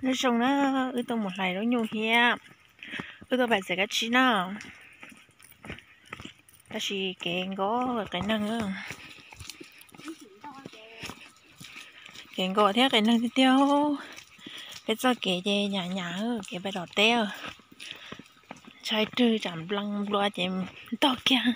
Nyob zoo na, wb tuaj mus hlais zaub nyuj thiab, wb tuaj pais txiav kab tsib na. Tab sis kev nkos qias neeg, kev nkos thiab qias neeg tiag tiag. Peb txoj kev ces nyam nyam kev pais tom teb, ntshai rwg tsam nplees nplua ces ntog kiag.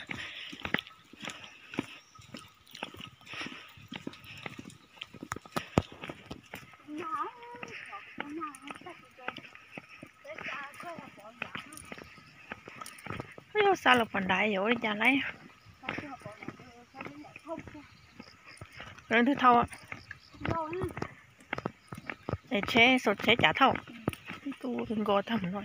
Yog xa los pom nrad yuav ua li cas lauj? Leej twg thauj? Es tsheb, tsheb cav thauj. Ntuj nkos tag no,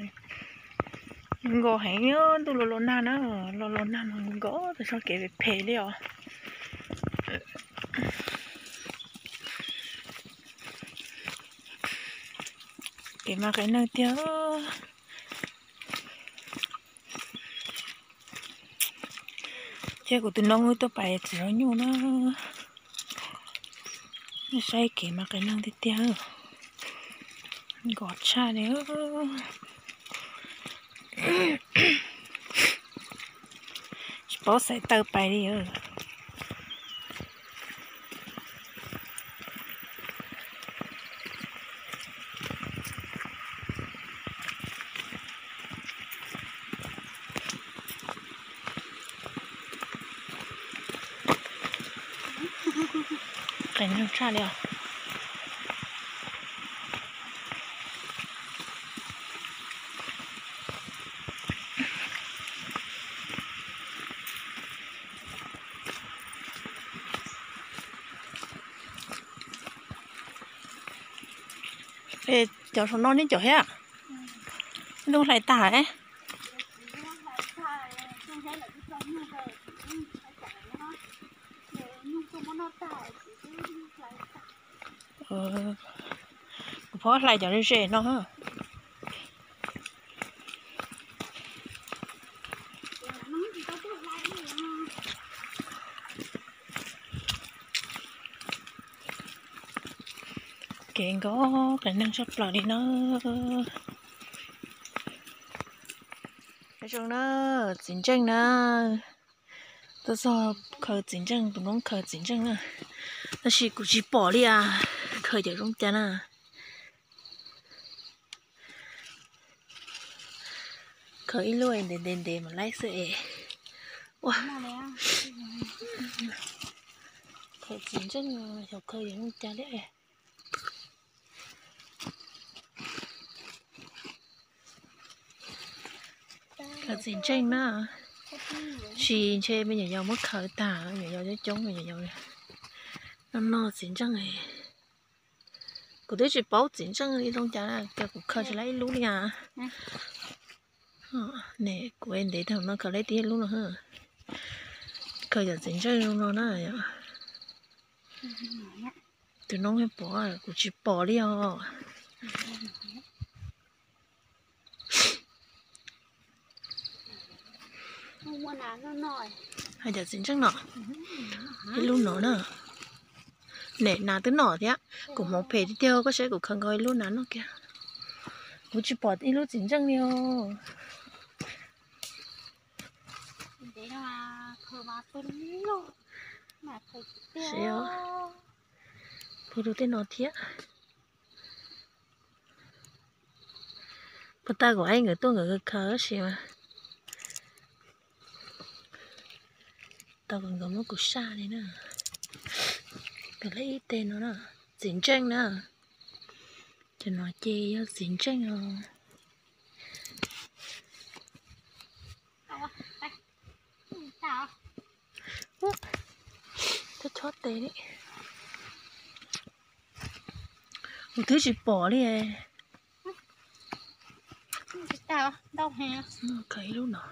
nkos heev, ntuj los los nag na, los los nag mas nkos tag soj kev phem li os. Kev mas qias neeg tiag. Ces kuv tus noob wb tuaj pais txiav zaub nyuj na. Nej saib kev mas qias neeg tiag tiag, nkos tshaj li. Tsis paub xaiv taw pais li. Qias neeg tshaj li os. Es cov saum no neb cov thiab? Ntuj hlais tag. Kuv phob hlais cov ze ze no. Kev nkos qias neeg tshaj plaws li na. Zoo na, txiv ntseej na. Tuaj txog khaws txiv ntseej, tus noob khaws txiv ntseej na. Tab sis kuv tsis pom li as, khaws cov zoo cas na. Khaws ib lub ntev ntev ntev mas laib xwb es. Ua, khaws txiv ntseej, xyov khaws cov zoo cas li. Khaws txiv ntseej na, tsis ntshe me nyuam yaus muab khaws tag, me nyuam yaus coob coob me nyuam yaus. No no txiv ntseej, kuv twb tsis paub txiv ntseej li zoo cas, cas kuv khaws tsis laib ib lub li as. Ne kuv ntev tag no khaws laib tib lub no. Khaws cov txiv ntseej zoo no na. Tus noob pom, kuv tsis pom li os. Hais cov txiv ntseej no, ib lub no na. Nim no twb no thiab, kuv hmoov phem tiag tiag, koj saib kuv khaws nkaus ib lub no no kiag. Kuv tsis pom ib lub txiv ntseej li os. Pw rau tej no thiab. Puas tau kuv ev nkawd tuaj nkawd khaws tab sis mas tau kom nkawd muab kuv saj li na. Khaws laib ib teg no na, txiv ntseej na. Cov no ces yog txiv ntseej os. Chob chob tes li. Kuv twb tsis pom li. Khaws ib lub no.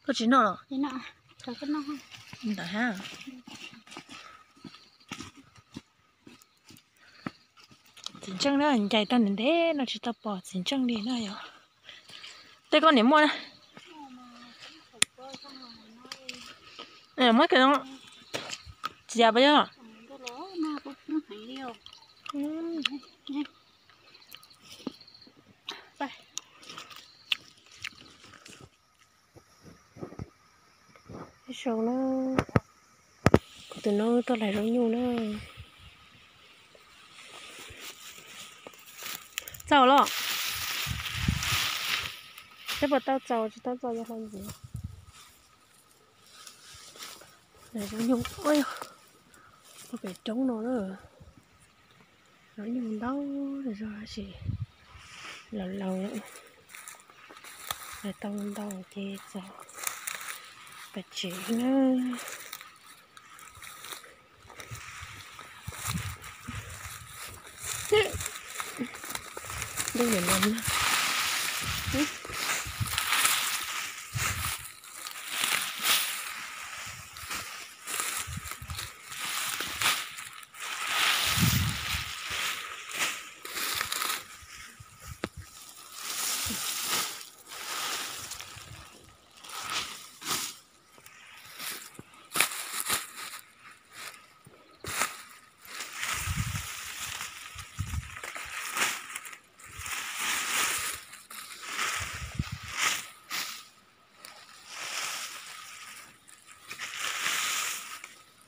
Koj tsis noj los? Ntawd ha. Txiv ntseej na, ncaim tau ntev ntev no tsis tau pom txiv ntseej li na yog. Tej koj niam muaj na. Muab kawm txiav pas yog. Tus no tuaj hlais zaub nyuj na. Txaus los? Seb puas tau txaus, tsis tau txaus yog hlais ntxiv. Hlais zaub nyuj, ua pem roob no na. Zaub nyuj ntau zog tab sis laus laus lawm, hlais tau ntau ces txaus pem tsev na. Ntuj niam no.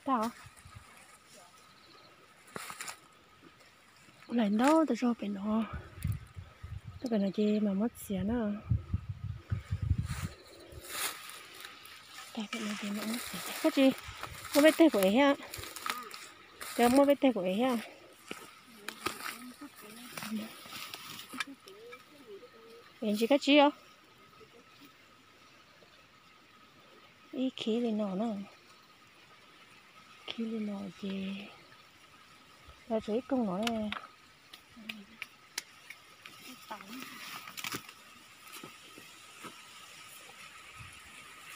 Tau. Hlais ntau tas zog pem no. Tuaj pem no ces mam muab txiav na. Tag pem no ces mam muab txiav. Koj tsis muab peb teg kuv ev thiab. Cov muab peb teg kuv ev thiab. Ev ntsis kab tsib os. Ib khib li no na. Khib li no ces los tshuav ib koog no.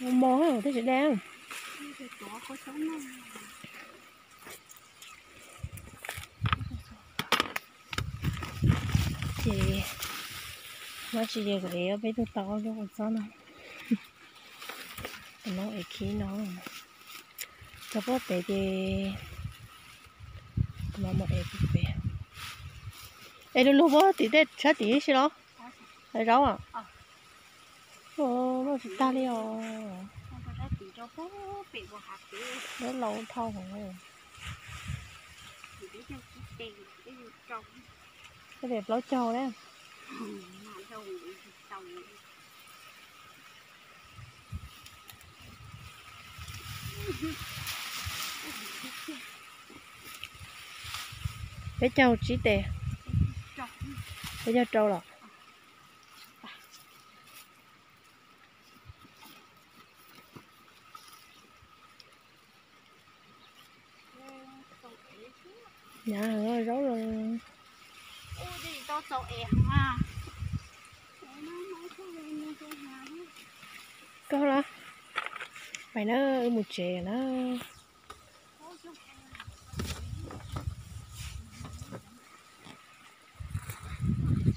Mos mos thiab tsis daj. Ces muab tsis ces kuv ev peb tug tau ob lub kua txob no. Tus no ev khib no. Cov pob pem ces tus no mus ev pem. Es lug lug pob tim tej sab tim ib si los? Zaub a? Muaj tsis tag li os. Zaub laus dhau. Tej plaub caug na. Peb caug tsib tes. Peb caug rau los. Nyav heev zaub los. Koj los, pais na, wb mus tsev na.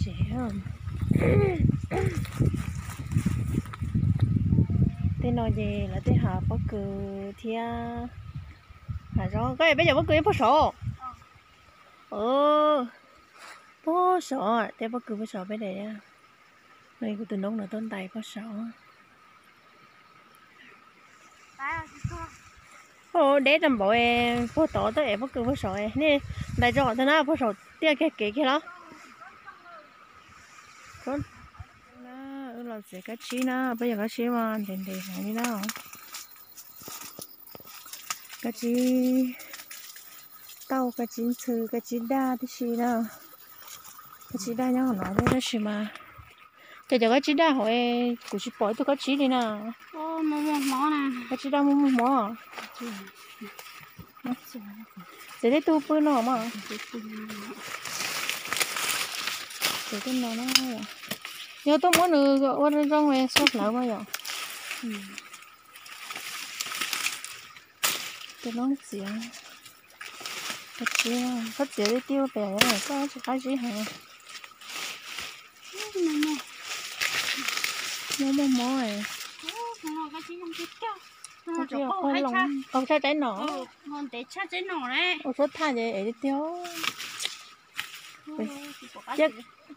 Tsev. Tej no ces lawv tej hav pob kws thiab hav zob. Koj, peb cov pob kws nyob puag saud. Puag saud, tej pob kws puag saud peb daim. No kuv tus noob no tuaj ntais puag saud. Deb tag npaum, puag tod tuaj ev pob kws puag saud, nej ntais tso tag na, puag saud tiaj kiag kev kiag los. Wb los txiav kab tsib na, peb cov kab tsib mas ntev ntev heev li na. Kab tsib tauj, kab tsib ntxhw, kab tsib daj tib si na. Kab tsib daj nyob hauv no thiab tab sis mas, ces cov kab tsib daj hauv kuv tsis pom ib tug kab tsib li na. Kab tsib daj muaj muaj hmoov. Txiav tej tug pw no mas. Txiav tej no na. Yog tuaj muab nws ua zoo zoo xua hlawv mas yom. Tus noob txiav. Koj txiav, koj txiav li tiag pem, koj tsis qab zib heev. Muaj muaj mob. Ua tshaj tsaib nom. Ua suab thaj ces ev li tiag.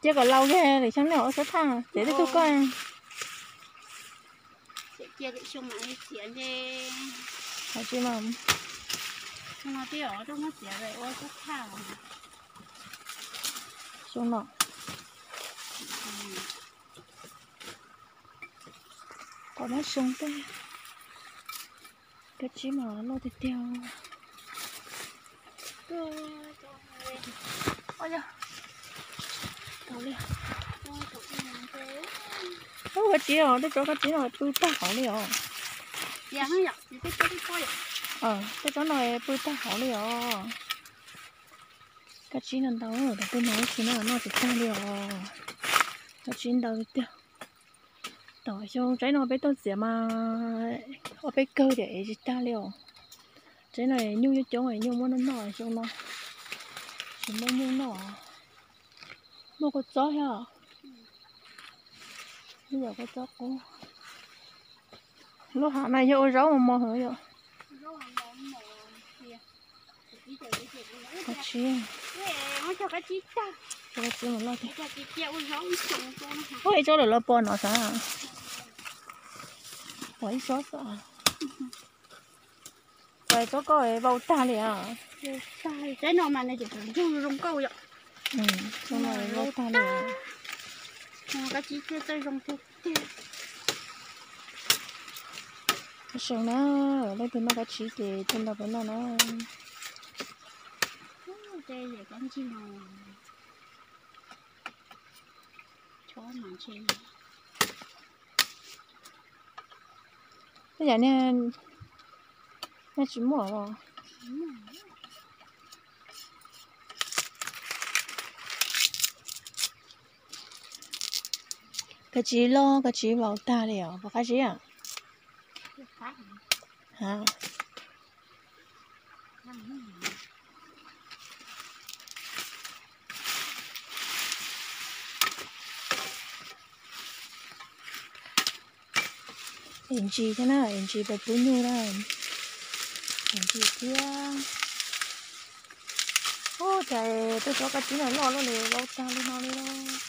Cia kom laus kiag lwm xyoo nej ua suab thaj, txiav tej tug koj. Tsis mas, Xyoo no, tom no xyoo tej kab tsib mas loj tiag tiag. Ub, kab tsib os, tej tsob kab tsib no pw tag hauv li os. Tej tsob no pw tag hauv li os. Kab tsib no ntau, thaum twg mas ub tsis noj noj tsis tag li os. Kab tsib ntau tiag tiag. Tom xyoo tsaib no peb tuaj txiav mas ob peb kawg tiam es tsis tag li os. Tsaib no nyuj coob coob, nyuj muab noj noj xyoo no tsis muaj nyuj noj. Muaj kua txob thiab. Ib yam kua txob qub. Lub hav no yog ua zaub mos mos heev yom. Kab tsib, kab tsib mas loj tiag. Ua ib tsob lawm los pom no sav. Pom ib tsob xwb. Txais tsob koj vau tag li as. Tsob no mas nws tseem zoo nkauj yom. Vau tag li. Kab tsib thiaj txawj zoo tiag tiag. Zoo na, leej twg noj kab tsib ces tuaj nrog peb noj na. Tej yam kab tsib no, chob mas ntshe tej yam ne, nej tsis muaj os. Kab tsib loj, kab tsib vau tag li os, pom qab zib. Es ntsis thiab na, es ntsis pem pub nyuj na. Es ntsis thiab. Ub, cas tej tsob kab tsib no loj loj li vau tag li no li los.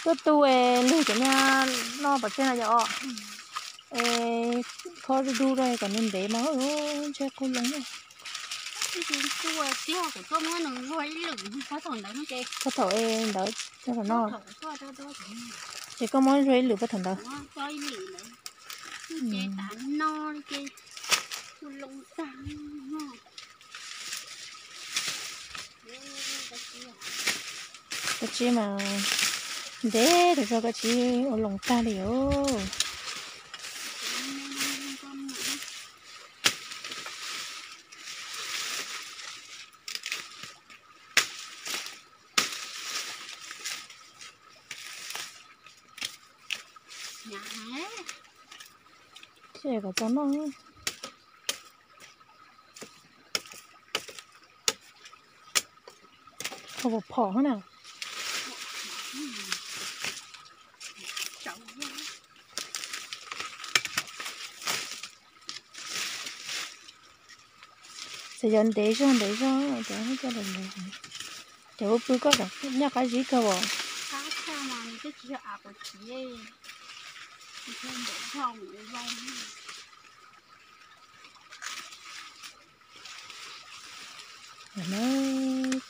Tuaj tu es lwg cov niag no pov tseg no yom. Es kho du du rau kom nws ntev mas ntshe qau loo. Thaum es ntawd, thaum no, ces koj muab zuag ib lwm puag thaum ntawd. Kab tsib mas ntev tas zog, kab tsib ua loo tag li os. Kom tau noj. Phom phom na. Txawm yog ntev zog ntev zog, cov ub pw koj nyaj qab zib kawg as.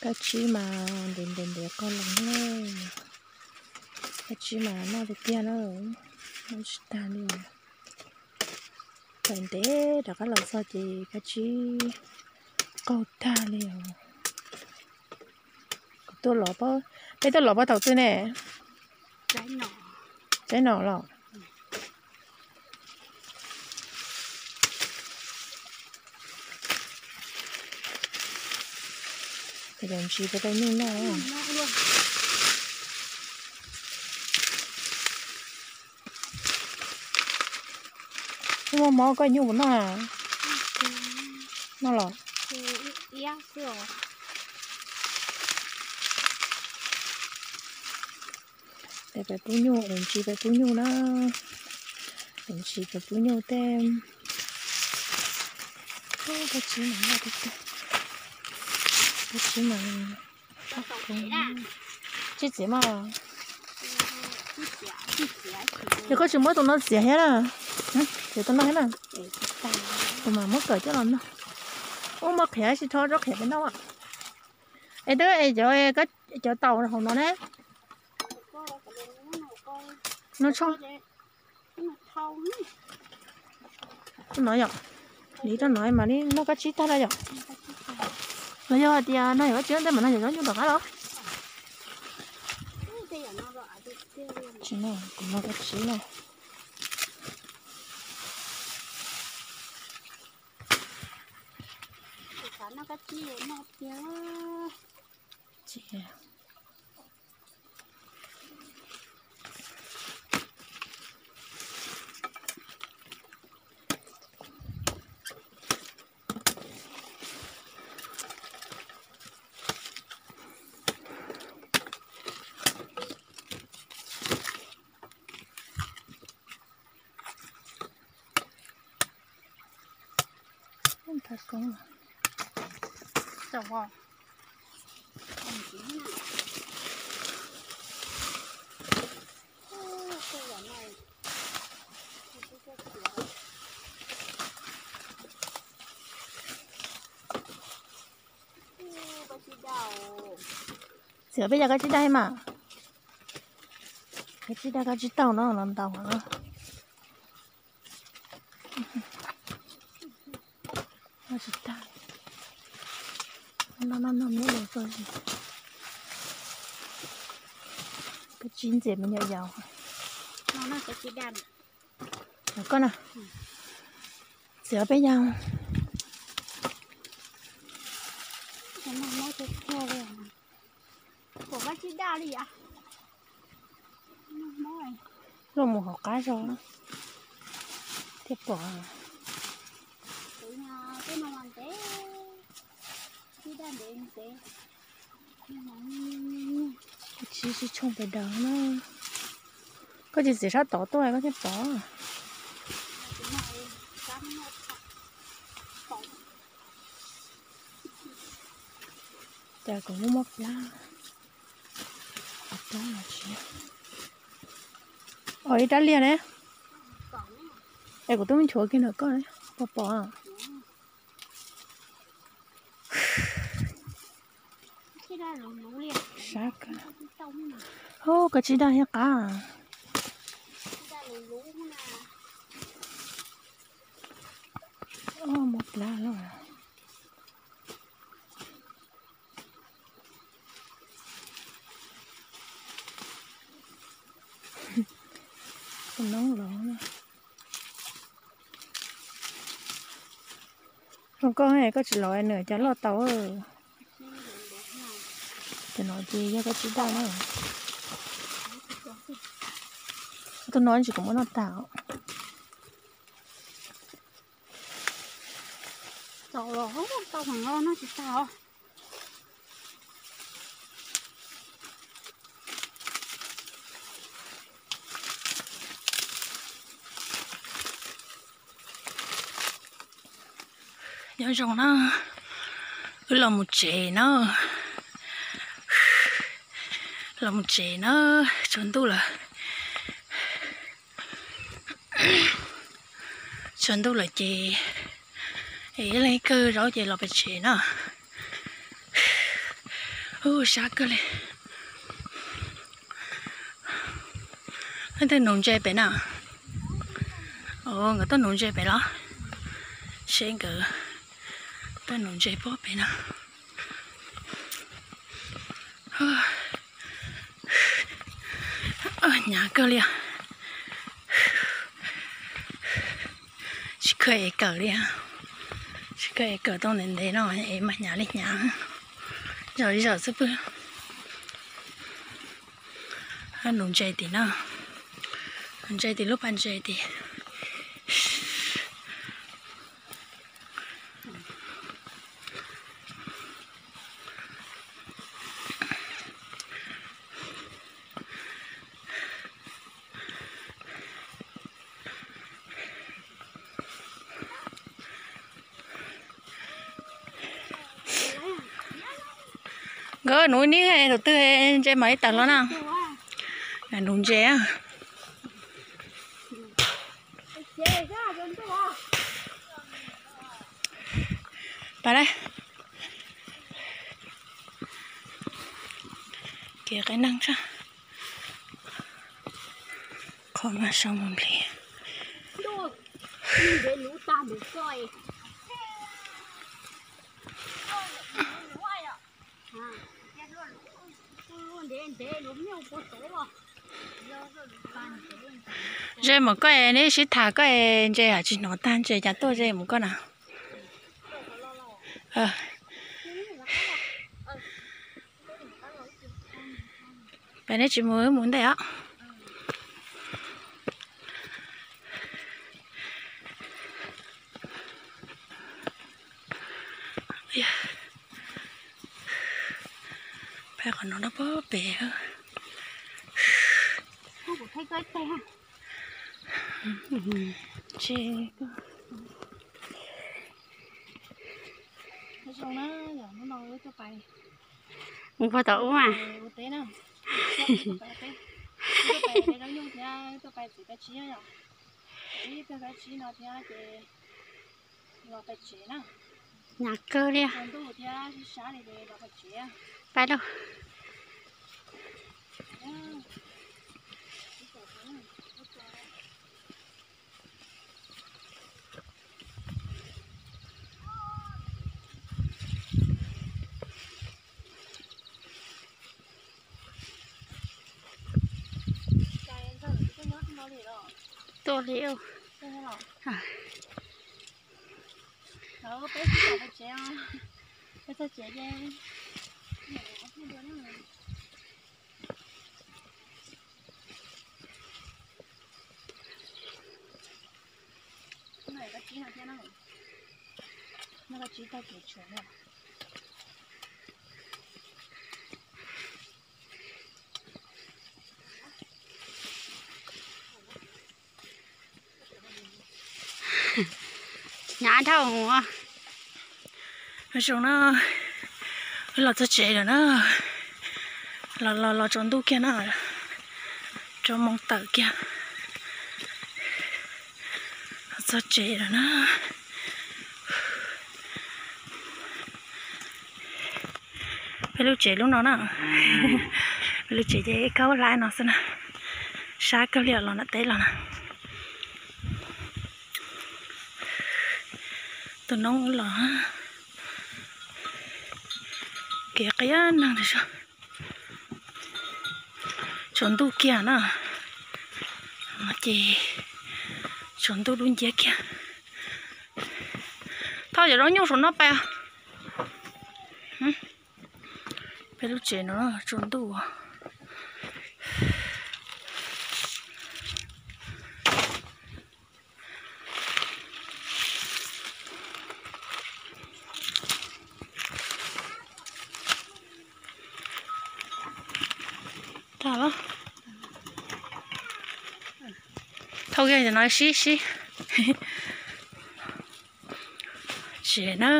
Kab tsib mas ntev ntev ntev qau loo na. Kab tsib mas noj tiag tiag na, noj tsis tag li. Txais ntev rov qab los txog ces kab tsib qaug tag li os. Kuv tuaj los, peb tuaj los puag thaum twg ne? Tsaib no los? Ntsis rau nyuj noj. Muaj mob koj nyuj puas noj? Noj los? Es peb pub nyuj, es ntsis peb pub nyuj na. Es ntsis peb pub nyuj tej. Kab tsib mas, kab tsib mas. Tsib txiav mas. Yog koj tsis muab tus no txiav thiab na. Txiav tus no thiab na. Kuv mam muab kawm coj los noj. Ub, muab qhiav tsis tho, rov qhiav pem no. Es twb es cov, cov taum hauv no ne. No tso. Rau no yom. Li rau no mam li noj kab tsib tag na yom. Los yog hais tias no yog kab tsib ntej mas no yog zoo nyuj tom qab los. Tsis no, kuv noj kab tsib na. Txiv, peb yog kab tsib daj mas. Kab tsib daj, kab tsib taug no los ntaus no. Tsis tag. No no no, muab los tso. Kab tsib ntxias me nyuam yaus. Koj na. Txiv, peb yog. Luaj mus hauv qab zog thiaj pom. Kab tsib sib tshooj pes daws na. Koj tsis txiav sab tod tuaj koj thiaj pom. Cas kuv muaj mob plab. Os, ib rab liag ne. Es kuv twb muab nchuav kiag ntawm koj, pom pom. Sab kawg. Ub, koj tsib daj thiab qab. Ub, mob plab lawm. Tus noob los. Zoo koj, koj tsis los nws cov loj tau. Cov no ces yog koj tsib daj na. Tus no tsis, kuv muab noj tag. Tau los tau heev los noj tsis tag os. Nyob zoo na, wb los mus tsev na. Los mus tsev na, tsaus ntuj lawm. Tsaus ntuj lawm ces ib leeg kawg zaub ces los pem tsev na. Ub, sab kawg li. Leej twg nuv ntses pem na? Nkawd tuaj nuv ntses pem los? Seb nkawd tuaj nuv ntses pob pem na. Hnyav kawg li. Tsis kheev ev kawm li. Tsis kheev ev kawm tau ntev ntev no es mas hnyav li hnyav. Zom li zom xwb pwg. Nuv ntses tim no. Nuv ntses tim lub pas ntses tim. Nkawd nuv nib tus twg ntses mam li tawm los na. Nuv ntses. Kev qe neeg tso, qhov mas sau mus nplig. Ze mus koj, neb sib tham koj, ntses hais tsis hnov tag, ntses cas tuaj ze mus koj na. Peb neb tsis mus, wb mus ntej os. Peb qhov no nyob pem. Mus puag tom ub mas. Nyab kawg li. Pais lauj. Tuaj li. Hnyav dhau mus. Zoo na, wb los txog tsev lawm na. Los los los tsaus ntuj kiag na, tsaus moo tawm kiag. Los txog tsev lawm na. Peb lub tsev lub no na, peb lub tsev ces kaub hlab no xwb na. Sab kawg li os, los nram teb los na. Tus noob los, kev qias neeg tas zog. Tsaus ntuj kiag na, ces tsaus ntuj dub nciab kiag. Thauj cov zaub nyuj saum no pais. Peb lub tsev no tsaus ntuj. Thauj kiag no sib sib. Tsev na,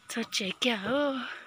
txog tsev kiag os.